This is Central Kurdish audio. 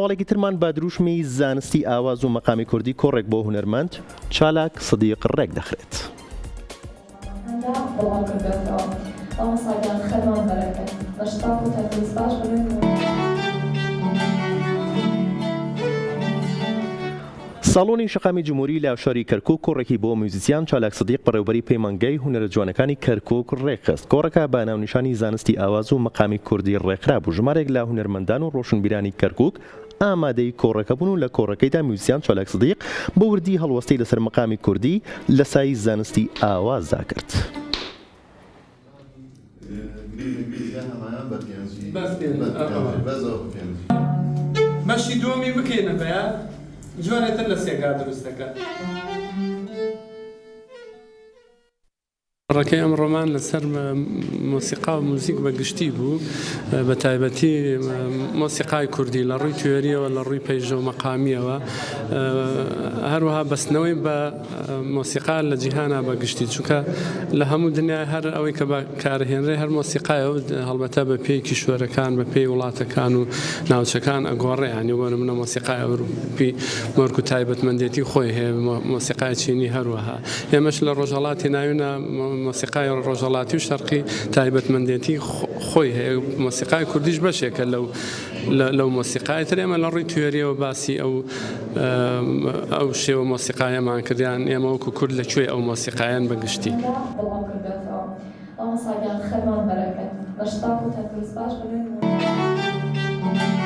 هەواڵێکی ترمان بە دروشمی زانستی ئاواز و مەقامی کوردی کۆڕێک بۆ هونەرمەند چالاک سدیق ڕێک دەخرێت. ساڵۆنی شەقامی جمهوری لە شاری کەرکوک کۆڕێکی بۆ میوزیسیان چالاک سدیق بەڕێوبەری پەیمانگای هونەرە جوانەکانی کەرکوک ڕێکخست. کۆڕەکە بە ناونیشانی زانستی ئاواز و مەقامی کوردی ڕێکخرابوو، ژمارێک لە هونەرمەندان و ڕۆشنبیرانی کەرکوک ئامادەی کۆڕەکە بوون و لە کۆڕەکەیدا میوزیسیان چالاک سدیق بە وردی هەڵوەستەی لەسەر مەقامی کوردی لە سایەی زانستی ئاوازدا کرد. بەشی دووەمی بکەینە بەیاد جۆرێ تر لە سێگا دروست دەکات. ڕەکەی ئەمڕۆمان لەسەر مۆسیقا و موزیک بە گشتی بوو، بە تایبەتی مۆسیقای کوردی لە ڕووی تیۆرییەوە، لە ڕووی پەیژە و مەقامییەوە، هەروەها بەستنەوەی بە مۆسیقا لە جیهانا بە گشتی، چونکە لە هەموو دنیا هەر ئەوەی کە بەکارهێنرێ هەر مۆسیقایە و هەڵبەتە بە پێی کیشوەرەکان، بە پێی وڵاتەکان و ناوچەکان ئەگۆڕێ، یانی بۆ نموونە مۆسیقای ئەوروپی مۆرک و تایبەتمەندێتی خۆی هەیە، مۆسیقای چینی هەروەها. ئێمەش لە ڕۆژهەڵاتی ناوینە مۆسیقای ڕۆژهەڵاتی و شەرقی تایبەتمەندێتی خۆی هەیە، مۆسیقای کوردیش بەشێکە لەو لەو مۆسیقای تر. ئێمە لە ڕووی تیۆریەوە باسی ئەو ئەو شێوە مۆسیقایەمان کرد، یان ئێمە وەکو کورد لە کوێی ئەو مۆسیقایەن بە گشتی. مامۆستا گیان خەرمان بەرەکەت لەشت پاک و تەندروست باش بە نوێ.